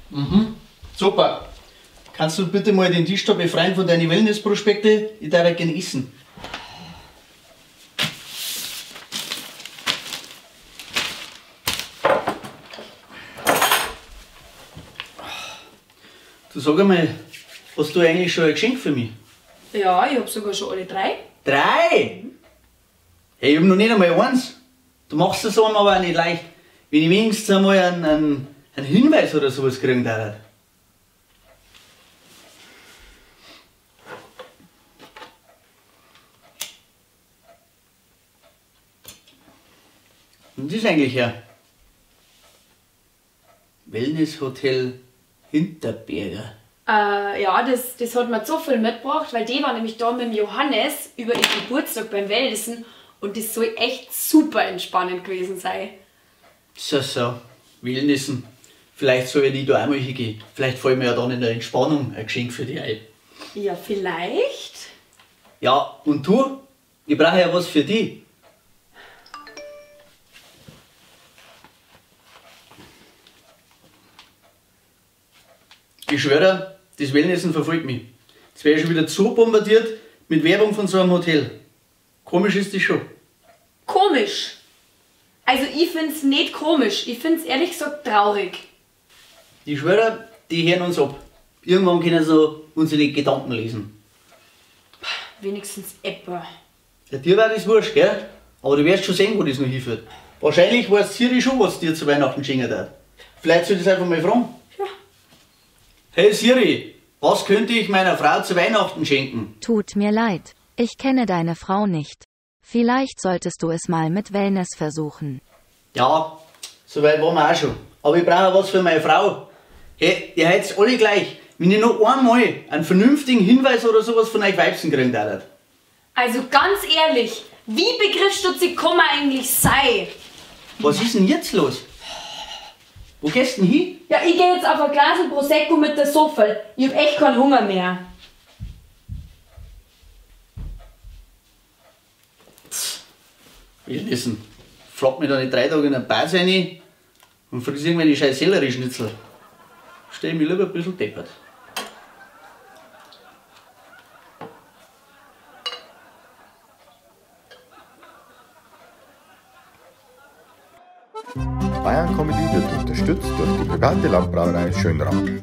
Mhm. Super. Kannst du bitte mal den Tisch da befreien von deinen Wellness-Prospekte? Ich darf gerne essen. Du sag einmal, hast du eigentlich schon ein Geschenk für mich? Ja, ich hab sogar schon alle drei. Drei? Hey, ich hab noch nicht einmal eins. Du machst es einem aber auch nicht leicht. Wenn ich wenigstens einmal einen Hinweis oder sowas kriegen darf. Und das ist eigentlich her? Wellness-Hotel Hinterberger. Ja, das hat mir so viel mitgebracht, weil die war nämlich da mit dem Johannes über ihren Geburtstag beim Wellnessen und das soll echt super entspannend gewesen sein. So, so, Wellnessen. Vielleicht soll ich da auch mal hingehen. Vielleicht fällt mir ja dann in der Entspannung ein Geschenk für dich ein. Ja, vielleicht. Ja, und du? Ich brauche ja was für dich. Ich schwöre, das Wellnessen verfolgt mich. Jetzt werde ich schon wieder zu bombardiert mit Werbung von so einem Hotel. Komisch ist das schon. Komisch? Also ich find's nicht komisch. Ich find's ehrlich gesagt traurig. Ich schwöre, die hören uns ab. Irgendwann können sie unsere Gedanken lesen. Wenigstens etwa. Ja, dir war das wurscht, gell? Aber du wirst schon sehen, wo das noch hinführt. Wahrscheinlich weiß Siri schon, was dir zu Weihnachten schenken darf. Vielleicht soll ich das einfach mal fragen. Ja. Hey Siri, was könnte ich meiner Frau zu Weihnachten schenken? Tut mir leid, ich kenne deine Frau nicht. Vielleicht solltest du es mal mit Wellness versuchen. Ja, soweit waren wir auch schon. Aber ich brauche was für meine Frau. Hey, ihr seid alle gleich. Wenn ihr noch einmal einen vernünftigen Hinweis oder sowas von euch Weibsen kriegen würdet. Also ganz ehrlich, wie begriffsstutzig kann man eigentlich sein? Was ist denn jetzt los? Wo gehst du denn hin? Ja, ich geh jetzt auf ein Glas Prosecco mit der Sofa. Ich hab echt keinen Hunger mehr. Wellnessen. Flappt mir da nicht 3 Tage in den Bad rein und friss irgendwelche scheiß Sellerieschnitzel. Stell mich lieber ein bisschen deppert. Bayern Comedy wird unterstützt durch die private Landbrauerei Schönram.